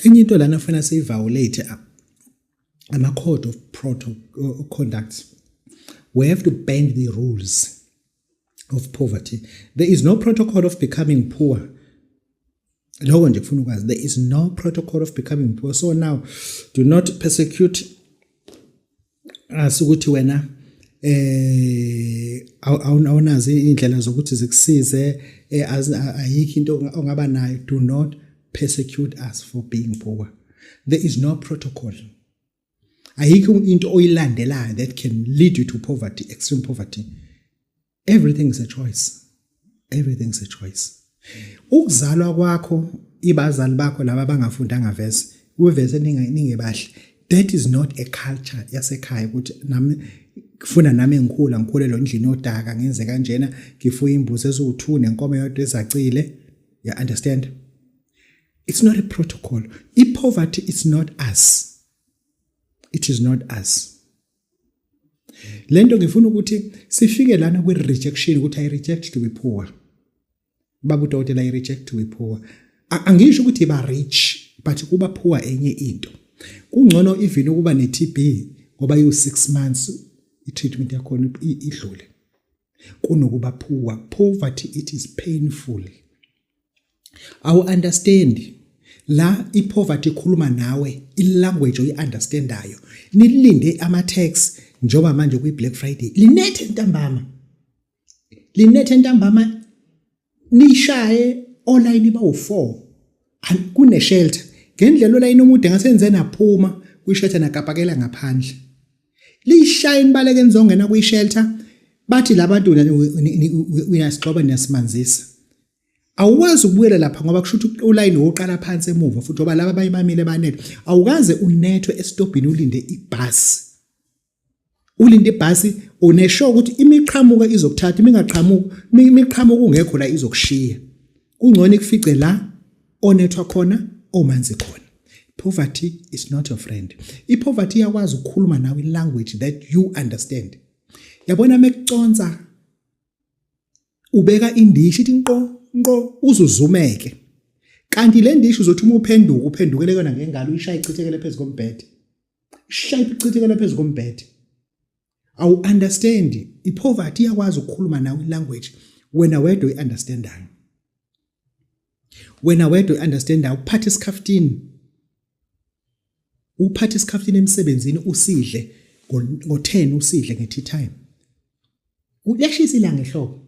Enye into lana kufanele siyiviolate ama code of protocol conduct. We have to bend the rules of poverty. There is no protocol of becoming poor. Lokho nje kufuna ukwazi, there is no protocol of becoming poor. So now do not persecute us ukuthi wena awunazi indlela zokuthi zikusize, ayikho into ongaba nayo. Do not persecute us for being poor. There is no protocol. Ayikho into oyilandelayo that can lead you to poverty, extreme poverty. Everything is a choice, everything is a choice. Ukuzalwa kwakho, ibazali bakho laba abangafundanga vese kuvese ningebahle, that is not a culture yasekhaya ukuthi nami kufuna nami ngikhula ngikhulele endlini yodaka, ngenze kanjena, ngifuye imbuzi eziwu2 nenkomo eyodwa ezacile. You understand? It's not a protocol. I-poverty is not us, it is not us. Lento ngifuna ukuthi sifike lana kwi rejection, ukuthi I reject to be poor. Baba udokotela, I reject to be poor. Angisho ukuthi ba rich, but kuba poor enye into. Kungcono even ukuba ne TB ngoba you 6 months i treatment yakhona idlule, kunokuba poor. Poverty, it is painful. Awu understand la ipoverty ikhuluma nawe ilanguage oyi-understandayo. Nilinde ama-tax njengoba manje kwi-Black Friday, linethe ntambama, linethe ntambama, nishaye olayini bawu-4 kune-shelter ngendlela olayini omude ngasenze naphuma kwi-shelter, nakapakela ngaphandle, lishaye nibaleke nizongena kwi-shelter. Bathi labantu uyasigxoba, niyasimanzisa. Awukwazi ukubuyela lapha ngoba kusho ukuthi ulayini woqala phansi emuva futhi, ngoba laba abayimamile banele. Awukaze unethwe esitobhini ulinde ibhasi, ulinde ibhasi unesho ukuthi imiqhamuka izokuthatha, imingaqhamuka, imiqhamuka ungekho la izokushiya. Kungcono ikufice la onethwa khona, omanzi khona. Poverty is not your friend. I-poverty iyakwazi ukukhuluma nawe language that you understand. Yabona mekuconsa ubeka indishi ithi nqo nqo uzuzumeke, kanti le ndishi uzothi uma uphenduka uphendukele kona ngengalo, uyishaye ichithekele phezu kombhede, ishaye ichithekele phezu kombhede. Awu understand? I-poverty iyakwazi ukukhuluma nawe language wena wedwa uyi-understandayo, wena wedwa uyi-understandayo. Uphathe isikhaftini, uphathe isikhaftini emsebenzini, usidle ngo-10, usidle nge-tea time, liyashisa ilanga ehlobo.